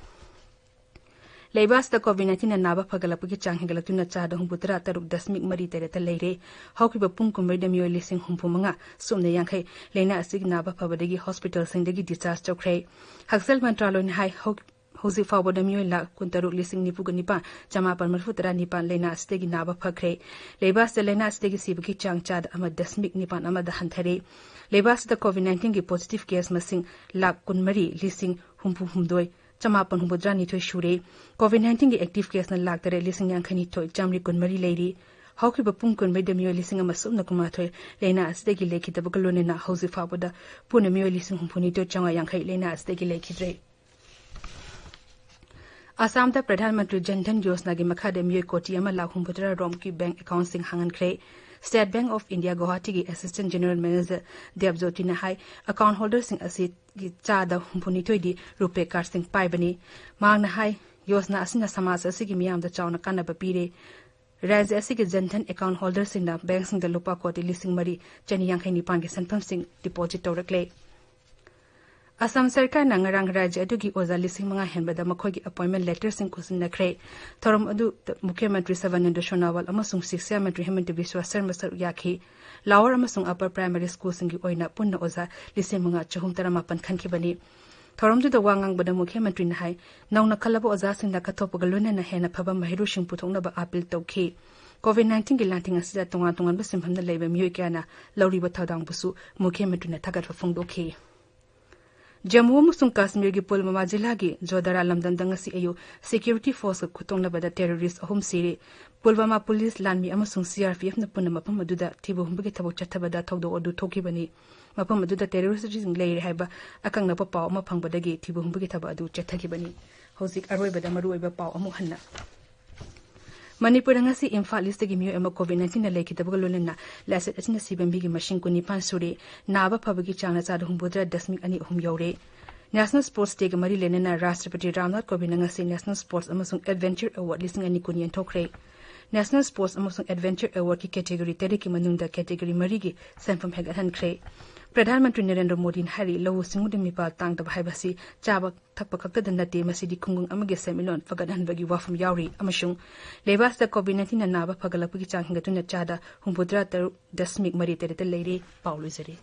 ꯂꯩꯕꯥꯛ ꯑꯁꯤꯗ COVID nineteen ꯅ ꯅꯥꯕ ꯐꯒꯠꯂꯛꯄꯒꯤ ꯆꯥꯡ ꯍꯦꯟꯒꯠꯂꯛꯇꯨꯅ ꯆꯥꯗ ꯍꯨꯝꯐꯨꯇꯔꯥ ꯇꯔꯨꯛ ꯗꯁꯃꯤꯛ ꯃꯔꯤ ꯇꯔꯦꯠꯇ ꯂꯩꯔꯦ꯫ ꯍꯧꯈꯤꯕ ꯄꯨꯡ ꯀꯨꯟꯃꯔꯤꯗ ꯃꯤꯑꯣꯏ ꯂꯤꯁꯤꯡ ꯍꯨꯝꯐꯨ ꯃꯉꯥ ꯁꯨꯞꯅ ꯌꯥꯡꯈꯩ ꯂꯥꯏꯅꯥ ꯑꯁꯤꯒꯤ ꯅꯥꯕ ꯐꯕꯗꯒꯤ ꯍꯣꯁꯄꯤꯇꯥꯜꯁꯤꯡꯗꯒꯤ discharge ꯇꯧꯈ꯭ꯔꯦ꯫ ꯍꯛꯁꯦꯜ ꯃꯟꯇ꯭ꯔꯥꯂꯣꯏꯅ ꯍꯥꯏ, ꯍꯧ-, ꯍꯧꯖꯤꯛ ꯐꯥꯎꯕꯗ ꯃꯤꯑꯣꯏ ꯂꯥꯈ ꯀꯨꯟꯇꯔꯨꯛ ꯂꯤꯁꯤꯡ ꯅꯤꯐꯨꯒ ꯅꯤꯄꯥꯟ ꯆꯃꯥꯄꯟ ꯃꯔꯤꯐꯨ ꯇꯔꯥ ꯅꯤꯄꯥꯟ ꯂꯥꯏꯅꯥ ꯑꯁꯤꯗꯒꯤ ꯅꯥꯕ ꯐꯈ꯭ꯔꯦ꯫ ꯂꯩꯕꯥꯛ ꯑꯁꯤꯗ ꯂꯥꯏꯅꯥ ꯑꯁꯤꯗꯒꯤ ꯁꯤꯕꯒꯤ ꯆꯥꯡ ꯆꯥꯗ ꯑꯃ ꯗꯁꯃꯤꯛ ꯅꯤꯄꯥꯟ ꯑꯃꯗ ꯍꯟꯊꯔꯦ꯫ ꯂꯩꯕꯥꯛ ꯑꯁꯤꯗ COVID nineteen ꯒꯤ positive case ꯃꯁꯤꯡ ꯂꯥꯈ ꯀꯨꯟꯃꯔꯤ ꯂꯤꯁꯤꯡ ꯍꯨꯝꯐꯨ ꯍꯨꯝꯗꯣꯏ ꯆꯃꯥꯄꯟ ꯍꯨꯝꯐꯨꯇꯔꯥꯅꯤꯊꯣꯏ ꯁꯨꯔꯦ꯫ COVID nineteen ꯒꯤ active case ꯅ ꯂꯥꯈ ꯇꯔꯦꯠ ꯂꯤꯁꯤꯡ ꯌꯥꯡꯈꯩꯅꯤꯊꯣꯏ ꯆꯥꯃꯔꯤ ꯀꯨꯟꯃꯔꯤ ꯂꯩꯔꯤ꯫ ꯍꯧꯈꯤꯕ ꯄꯨꯡ ꯀꯨꯟꯃꯔꯤꯗ ꯃꯤꯑꯣꯏ ꯂꯤꯁꯤꯡ ꯑꯃ ꯁꯨꯞꯅ ꯀꯨꯟꯃꯥꯊꯣꯏ ꯂꯥꯏꯅꯥ ꯑꯁꯤꯗꯒꯤ ꯂꯩꯈꯤꯗꯕꯒ ꯂꯣꯏꯅꯅ ꯍꯧꯖꯤꯛ ꯐꯥꯎꯕꯗ ꯄꯨꯟꯅ ꯃꯤꯑꯣꯏ ꯂꯤꯁꯤꯡ ꯍꯨꯝꯐꯨꯅꯤꯊꯣꯏ ꯆꯥꯝꯃꯉꯥ ꯌꯥꯡꯈꯩ ꯂꯥꯏꯅꯥ ꯑꯁꯤꯗꯒꯤ ꯂꯩꯈꯤꯗ꯭ꯔꯦ꯫ ꯑꯁꯥꯝꯗ ꯄ꯭ꯔꯙꯥꯟ ꯃꯟꯇ꯭ꯔꯤ ꯖꯟ ꯙꯟ ꯌꯣꯖꯅꯥꯒꯤ ꯃꯈꯥꯗ ꯃꯤꯑꯣꯏ ꯀꯣꯇꯤ ꯑꯃ ꯂꯥꯈ ꯍꯨꯝꯐꯨꯇꯔꯥ ꯔꯣꯝꯒꯤ bank account ꯁꯤꯡ ꯍꯥꯡꯍꯟꯈ꯭ꯔꯦ꯫ State Bank of India ꯒꯨꯋꯥꯍꯥꯇꯤꯒꯤ Assistant General Manager Dev ꯖꯣꯇꯤꯅ high, account holder ꯁꯤꯡ ꯑꯁꯤꯒꯤ ꯆꯥꯗ ꯍꯨꯝꯐꯨꯅꯤꯊꯣꯏꯗꯤ RuPay card ꯁꯤꯡ ꯄꯥꯏꯕꯅꯤ꯫ ꯃꯍꯥꯛꯅ ꯍꯥꯏ, ꯌꯣꯖꯅꯥ ꯑꯁꯤꯅ ꯁꯃꯥꯖ ꯑꯁꯤꯒꯤ ꯃꯤꯌꯥꯝꯗ ꯆꯥꯎꯅ ꯀꯥꯟꯅꯕ ꯄꯤꯔꯦ꯫ ꯔꯥꯖ꯭ꯌ ꯑꯁꯤꯒꯤ ꯖꯟ ꯙꯟ account holder ꯁꯤꯡꯅ bank ꯁꯤꯡꯗ ꯂꯨꯄꯥ ꯀꯣꯇꯤ ꯂꯤꯁꯤꯡ ꯃꯔꯤ ꯆꯅꯤ ꯌꯥꯡꯈꯩ ꯅꯤꯄꯥꯟꯒꯤ ꯁꯦꯟꯐꯝꯁꯤꯡ deposit ꯇꯧꯔꯛꯂꯦ꯫ ꯑꯁꯥꯝ ꯁꯔꯀꯥꯔꯅ ꯉꯔꯥꯡ ꯔꯥꯖ꯭ꯌ ꯑꯗꯨꯒꯤ ꯑꯣꯖꯥ ꯂꯤꯁꯤꯡ ꯃꯉꯥ ꯍꯦꯟꯕꯗ ꯃꯈꯣꯏꯒꯤ appointment letter ꯁꯤꯡ ꯈꯨꯠꯁꯤꯟꯅꯈ꯭ꯔꯦ꯫ ꯊꯧꯔꯝ ꯑꯗꯨꯗ ꯃꯨꯈ꯭ꯌ ꯃꯟꯇ꯭ꯔꯤ ꯁꯔꯕꯥꯅꯟꯗ ꯁꯣꯅꯣꯋꯥꯜ ꯑꯃꯁꯨꯡ ꯁꯤꯛꯁꯥ ꯃꯟꯇ꯭ꯔꯤ ꯍꯤꯃꯟꯇ ꯕꯤꯁ꯭ꯋꯥ ꯁꯔꯃ ꯁꯔꯨꯛ ꯌꯥꯈꯤ꯫ Lower ꯑꯃꯁꯨꯡ upper primary school ꯁꯤꯡꯒꯤ ꯑꯣꯏꯅ ꯄꯨꯟꯅ ꯑꯣꯖꯥ ꯂꯤꯁꯤꯡ ꯃꯉꯥ ꯆꯍꯨꯝ ꯇꯔꯥꯃꯥꯄꯟ ꯈꯟꯈꯤꯕꯅꯤ꯫ ꯊꯧꯔꯝꯗꯨꯗ ꯋꯥ ꯉꯥꯡꯕꯗ ꯃꯨꯈ꯭ꯌ ꯃꯟꯇ꯭ꯔꯤꯅ ꯍꯥꯏ, ꯅꯧꯅ ꯈꯜꯂꯕ ꯑꯣꯖꯥꯁꯤꯡꯗ ꯀꯠꯊꯣꯛꯄꯒ ꯂꯣꯏꯅꯅ ꯍꯦꯟꯅ ꯐꯕ ꯃꯍꯩꯔꯣꯏꯁꯤꯡ ꯄꯨꯊꯣꯛꯅꯕ appeal ꯇꯧꯈꯤ꯫ COVID nineteen ꯒꯤ ꯂꯥꯟꯊꯦꯡ ꯑꯁꯤꯗ ꯇꯣꯉꯥꯟ ꯇꯣꯉꯥꯟꯕ ꯁꯤꯟꯐꯝꯗ ꯂꯩꯕ ꯃꯤꯑꯣꯏ ꯀꯌꯥꯅ ꯂꯧꯔꯤꯕ ꯊꯧꯗꯥꯡꯕꯨꯁꯨ ꯃꯨꯈ꯭ꯌ ꯃꯟꯇ꯭ꯔꯤꯅ ꯊꯥꯒꯠꯄ ꯐꯣꯡꯗꯣꯛꯈꯤ꯫ ꯖꯝꯃꯨ ꯑꯃꯁꯨꯡ ꯀꯥꯁꯃꯤꯔꯒꯤ ꯄꯨꯜꯋꯥꯃꯥ ꯖꯤꯂꯥꯒꯤ ꯖꯣꯗꯥꯔꯥ ꯂꯝꯗꯝꯗ ꯉꯁꯤ ꯑꯌꯨꯛ security force ꯀ ꯈꯨꯠꯇꯣꯛꯅꯕꯗ terrorist ꯑꯍꯨꯝ ꯁꯤꯔꯦ꯫ ꯄꯨꯜꯋꯥꯃꯥ police, ꯂꯥꯟꯃꯤ ꯑꯃꯁꯨꯡ CRPF ꯅ ꯄꯨꯟꯅ ꯃꯐꯝ ꯑꯗꯨꯗ ꯊꯤꯕ ꯍꯨꯝꯕꯒꯤ ꯊꯕꯛ ꯆꯠꯊꯕꯗ ꯊꯧꯗꯣꯛ ꯑꯗꯨ ꯊꯣꯛꯈꯤꯕꯅꯤ꯫ ꯃꯐꯝ ꯑꯗꯨꯗ terrorist ꯁꯤꯡ ꯂꯩꯔꯦ ꯍꯥꯏꯕ ꯑꯀꯛꯅꯕ ꯄꯥꯎ ꯑꯃ ꯐꯪꯕꯗꯒꯤ ꯊꯤꯕ ꯍꯨꯝꯕꯒꯤ ꯊꯕꯛ ꯑꯗꯨ ꯆꯠꯊꯈꯤꯕꯅꯤ꯫ ꯍꯧꯖꯤꯛ ꯑꯔꯣꯏꯕꯗ ꯃꯔꯨꯑꯣꯏꯕ ꯄꯥꯎ ꯑꯃꯨꯛ ꯍꯟꯅ꯫ ꯃꯅꯤꯄꯨꯔꯗ ꯉꯁꯤ ꯏꯝꯐꯥꯜ ꯏꯁꯇꯒꯤ ꯃꯤꯑꯣꯏ ꯑꯃ COVID nineteen ꯅ ꯂꯩꯈꯤꯗꯕꯒ ꯂꯣꯏꯅꯅ ꯂꯥꯏꯆꯠ ꯑꯁꯤꯅ ꯁꯤꯕ ꯃꯤꯒꯤ ꯃꯁꯤꯡ ꯀꯨꯟꯅꯤꯄꯥꯟ ꯁꯨꯔꯦ꯫ ꯅꯥꯕ ꯐꯕꯒꯤ ꯆꯥꯡꯅ ꯆꯥꯗ ꯍꯨꯝꯐꯨꯇꯔꯥ ꯗꯁꯃꯤꯛ ꯑꯅꯤ ꯑꯍꯨꯝ ꯌꯧꯔꯦ꯫ National Sports Day ꯒ ꯃꯔꯤ ꯂꯩꯅꯅ ꯔꯥꯁꯇ꯭ꯔꯄꯇꯤ ꯔꯥꯝꯅꯥꯊ ꯀꯣꯕꯤꯟꯗꯅ ꯉꯁꯤ National Sports ꯑꯃꯁꯨꯡ Adventure Award ꯂꯤꯁꯤꯡ ꯑꯅꯤ ꯀꯨꯟ ꯌꯦꯟꯊꯣꯛꯈ꯭ꯔꯦ꯫ National Sports ꯑꯃꯁꯨꯡ Adventure Award ꯀꯤ category ꯇꯔꯦꯠꯀꯤ ꯃꯅꯨꯡꯗ category ꯃꯔꯤꯒꯤ ꯁꯦꯟꯐꯝ ꯍꯦꯟꯒꯠꯍꯟꯈ꯭ꯔꯦ꯫ ꯄ꯭ꯔꯙꯥꯟ ꯃꯟꯇ꯭ꯔꯤ ꯅꯔꯦꯟꯗ꯭ꯔ ꯃꯣꯗꯤꯅ ꯍꯥꯏꯔꯤ, ꯂꯧꯎ ꯁꯤꯡꯎꯗ ꯃꯤꯄꯥꯜ ꯇꯥꯡꯗꯕ ꯍꯥꯏꯕꯁꯤ ꯆꯥꯕ ꯊꯛꯄ ꯈꯛꯇꯗ ꯅꯠꯇꯦ, ꯃꯁꯤꯗꯤ ꯈꯨꯡꯒꯪ ꯑꯃꯒꯤ ꯁꯦꯟꯃꯤꯠꯂꯣꯟ ꯐꯒꯠꯍꯟꯕꯒꯤ ꯋꯥꯐꯝ ꯌꯥꯎꯔꯤ ꯑꯃꯁꯨꯡ ꯂꯩꯕꯥꯛꯁꯤꯗ COVID nineteen ꯅꯥꯕ ꯐꯒꯠꯂꯛꯄꯒꯤ ꯆꯥꯡ ꯍꯦꯟꯒꯠꯇꯨꯅ ꯆꯥꯗ ꯍꯨꯝꯐꯨꯇꯔꯥ ꯇꯔꯨꯛ ꯗꯁꯃꯤꯛ ꯃꯔꯤ ꯇꯔꯦꯠꯇ ꯂꯩꯔꯦ꯫ ꯄꯥꯎ ꯂꯣꯏꯖꯔꯦ꯫